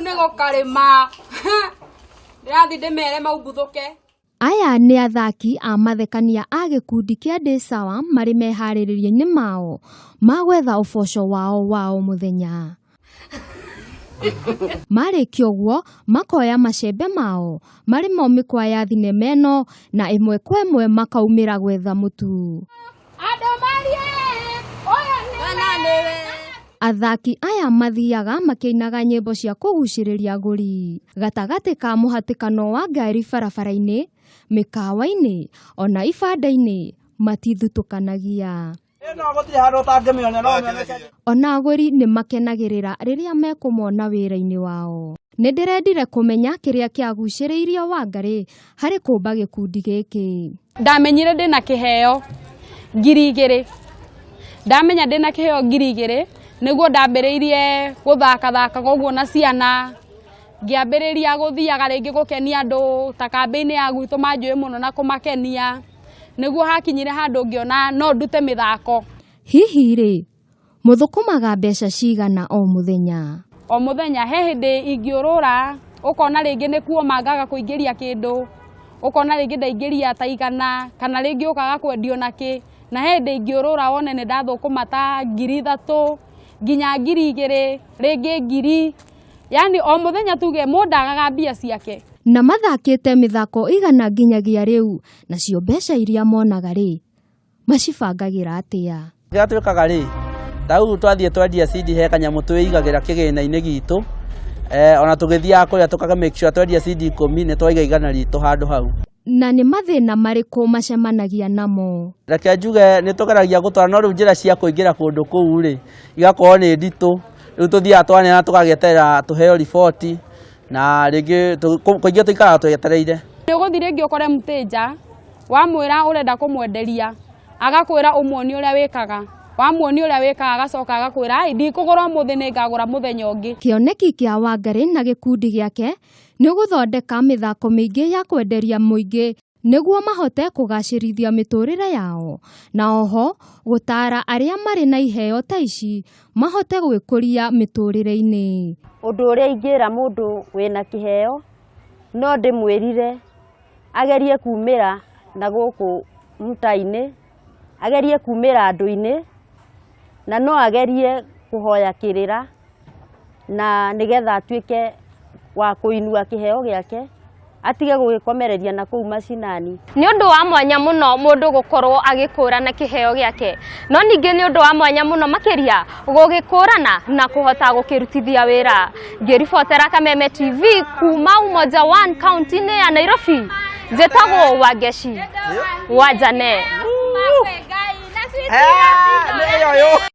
Rĩu nĩ gũkarĩma. Ndĩrathiĩ ndĩmere maumbuthũke. Aya nĩ athaki a mathekania a gĩkundi kĩa Ndĩ Sawa marĩ meharĩrĩria-inĩ mao ma gwetha ũboco wao wa o mũthenya. Marĩkia ũguo makoya macembe mao marĩ mo mĩkwa ya thinema ĩno na ĩmwe kwa ĩmwe makaumĩra gwetha mũtu. Andũ marie ũyũ nĩwe. Athaki aya mathiaga makĩinaga nyĩmbo cia kũgucĩrĩria agũri gatagatĩ ka mũhatĩkano wa ngari barabara-inĩ, mĩkawa-inĩ ona ibanda-inĩ matithutũkanagia. Ĩno gũtirĩ handũ ũtangĩmĩona no ũmĩone. Ona agũri nĩ makenagĩrĩra rĩrĩa mekũmona wĩra-inĩ wao. Nĩ ndĩrendire kũmenya kĩrĩa kĩagucĩrĩirie Wangarĩ harĩ kũmba gĩkundi gĩkĩ. Ndamenyire ndĩna kĩheo 2000. Ndamenya ndĩna kĩheo 2000 nĩguo ndambĩrĩirie gũthakathakaga ũguo na ciana, ngĩambĩrĩria gũthiaga rĩngĩ gũkenia andũ ta kambĩ-inĩ ya gwitũ manjũĩ mũno na kũmakenia, nĩguo hakinyire handũ ngĩona no ndute mĩthako. Hihi rĩ, mũthũkũmaga mbeca cigana o mũthenya? O mũthenya he hĩndĩ ingĩũrũra ũkona rĩngĩ nĩ kuoma ngaga kũingĩria kĩndũ, ũkona rĩngĩ ndaingĩria ta 100 kana rĩngĩ ũkaga kwendio nakĩ, na he hĩndĩ ingĩũrũra wone nĩ ndathũkũma ta 3000 nginya 2000 rĩngĩ 1000, yani o mũthenya tuge mũndagaga mbia ciake. Na mathakĩte mĩthako 100 nginyagia rĩu, nacio mbeca iria monaga rĩ, macibangagĩra atĩa? Kĩrĩa twĩkaga rĩ, ta rĩu twathiĩ twendia CD he kanyamũ twĩigagĩra kĩgĩna-inĩ gitũ, ona tũgĩthiaga kũrĩa tũkaga make sure twendia CD 10 nĩ twaiga 100 ritũ handũ hau. Na nĩ mathĩna marĩkũ macemanagia namo? Reke njuge nĩ tũgeragia gũtwara no rĩu njĩra cia kũingĩra kũndũ kũu rĩ igakorwo nĩ nditũ, rĩu tũthiaga twaneana tũgagĩeterera tũheo riboti na rĩngĩ kũingĩ tũikaraga twetereire. Nĩ ũgũthiĩ rĩngĩ ũkore mũtĩnja wamwĩra ũrenda kũmwenderia agakwĩra ũmuonie ũrĩa wĩkaga, wamuonia ũrĩa wĩkaga agacoka agakwĩra ai ndikũgũra ũmũthĩ nĩ ngagũra mũthenya ũngĩ. Kĩoneki kĩa Wangarĩ na gĩkundi gĩake nĩ gũthondeka mĩthako mĩingĩ ya kwenderia mũingĩ nĩguo mahote kũgacĩrithia mĩtũrĩre yao na oho gũtara arĩa marĩ na iheo ta ici mahote gwĩkũria mĩtũrĩre-inĩ. Ũndũ ũrĩa ingĩra mũndũ wĩna kĩheo no ndĩmwĩrire agerie kumĩra na gũkũ mta-inĩ, agerie kumĩra andũ-inĩ na no agerie kũhoya kĩrĩra na nĩgetha atuĩke wa kũinua kĩheo gĩake atige gũgĩkomereria na kũu macinani. Nĩ ũndũ wa mwanya mũno mũndũ gũkorwo agĩkũrana kĩheo gĩake, no ningĩ nĩ ũndũ wa mwanya mũno makĩria gũgĩkũrana na kũhota gũkĩrutithia wĩra. Ngĩribotera Kameme TV kuma Umoja One kaunti-inĩ ya Nairobi, njĩtagwo Wangeci Wanjane. Nĩ ĩyo.